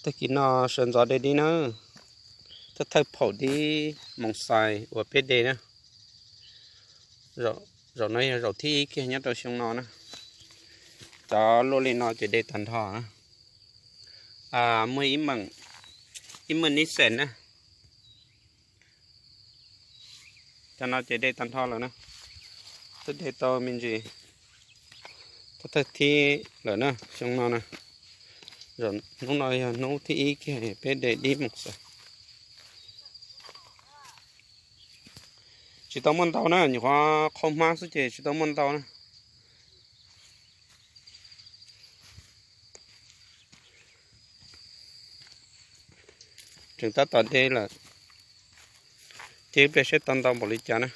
Tag kis no sawv ntxov de dib na, thawj thawj phaum dib moos xais uas peb de na. Zaum no yog zaum thib ib kiag nyob rau xyoo no na. Cov luaj li no ces de tag nrho na. Muaj ib meem ib meem nib xees na. Cov no ces de tag nrho lawm na. Twb de tau me ntsis thawj thib lawm na xyoo no na. Hnub no yog hnub thib ib kiag peb de dib moos xais. Tsis tau muaj ntau na, nyuam qhuav qhau hmab xwb ces tsis tau muaj ntau na. Tseem tab tom de lawm, ces ib pliag seb tau ntau npaum li cas na.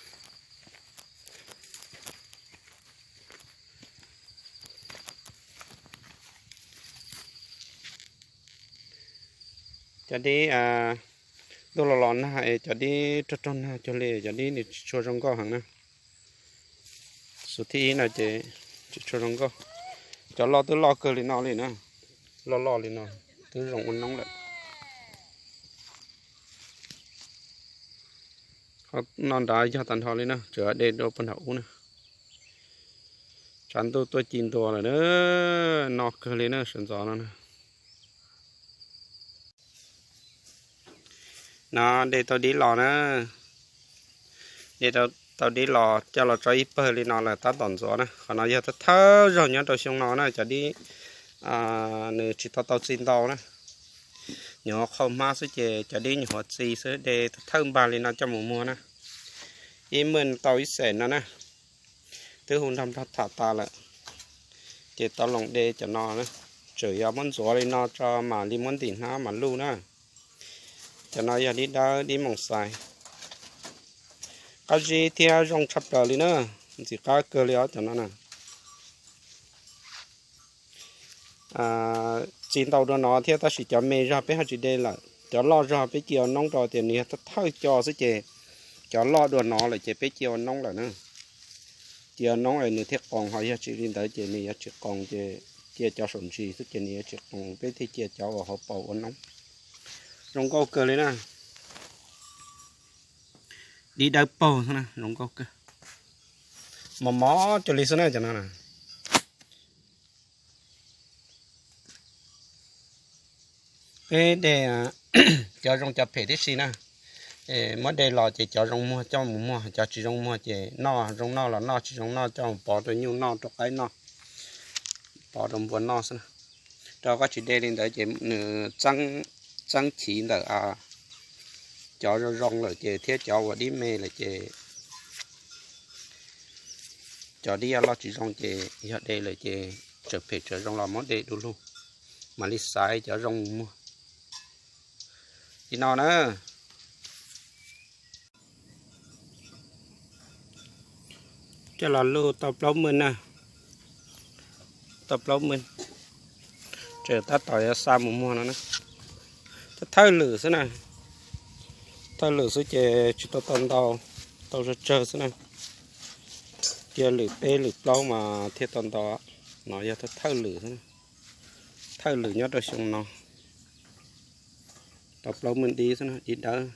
Cov dib ntuj los los nag es cov dib rog rog nag cuag li cov dib nws tsis tshua zoo nkauj heev na. Xus thib ib no ces tsis tshua zoo nkauj. Cov loj twb loj kawg li no li na, loj loj li no twb zoo ua noob lawm. No nrad yog tag nrho li na, tseem de rau puag nram ub na. Tshav ntuj tuaj ci ntua lawm na, no kawg li na sawv ntxov no na. No de tau dib los na, de tau dib los coj los tso ib pawg li no lawm tab tom ntxuav na. Qhov no yog thawj thawj zaug nyob rau xyoo no na, cov dib nws tsis tau tau txi ntau na. Nyuam qhuav qhau hmab xwb ces cov dib nyuam qhuav txi xwb, de thawj npag li no coj mus muag na. Ib meej tau ib xees no na. Twb hu nrog nplog tham tas lawm, ces tau los de cov no na. Tseem yog muab ntxuav li no tso mam li muab ntim hnab mam luj na. Cov no yog dib dawb dib moos xais, qab zib thiab zoo tshaj plaws li na, ntxim qab kawg li os cov no na. Txi ntau dua no thiab tab sis cov me zog peb ho tsis de lawm, cov loj zog peb cia ua noob rau tias nws yog thawj co xwb ces cov loj dua no lawm ces peb cia ua noob lawm na. Cia ua noob es nws thiaj qoos, ho yog tsis li ntawd ces nws yuav tsis qoos, ces cia cov saum ntsis xwb ces nws yuav tsis qoos, peb thiaj cia cov uas hauv paus ua noob. Zoo nkauj kawg li na. Dib dawb paug xwb na, zoo nkauj kawg. Mos mos cuag li xwb na cov no na. Peb de cov zoo cov phem tib si na. Muab de los ces cov zoo muag coj mus muag, cov tsis zoo muag ces noj, zoo noj los noj, tsis zoo noj coj mus pov rau nyuj noj, rau qaib noj, pov rau npua noj xwb na. Rau koj tsis de li ntawd ces nws txeeb chiv ntawm cov zoo zoo lawm ces thiab cov uas dib me lawm ces cov dib loj tsis zoo ces yog de lawm ces txawm phem txawm zoo los muab de du lug, mam li xaiv cov zoo mus muag. Li no na. Coj los luj tau plaub meej na, tau plaub meej, tseem tab tom yuav xa mus muag no na. Thawj lwm xwb na, thawj lwm xwb ces tsis tau tau ntau, tau tsawg tsawg xwb na. Cia lwm peb lwm plaub mas thiaj tau ntau. No yog thawj lwm xwb, thawj lwm nyob rau xyoo no. Tau plaub meej dib xwb na, dib dawb.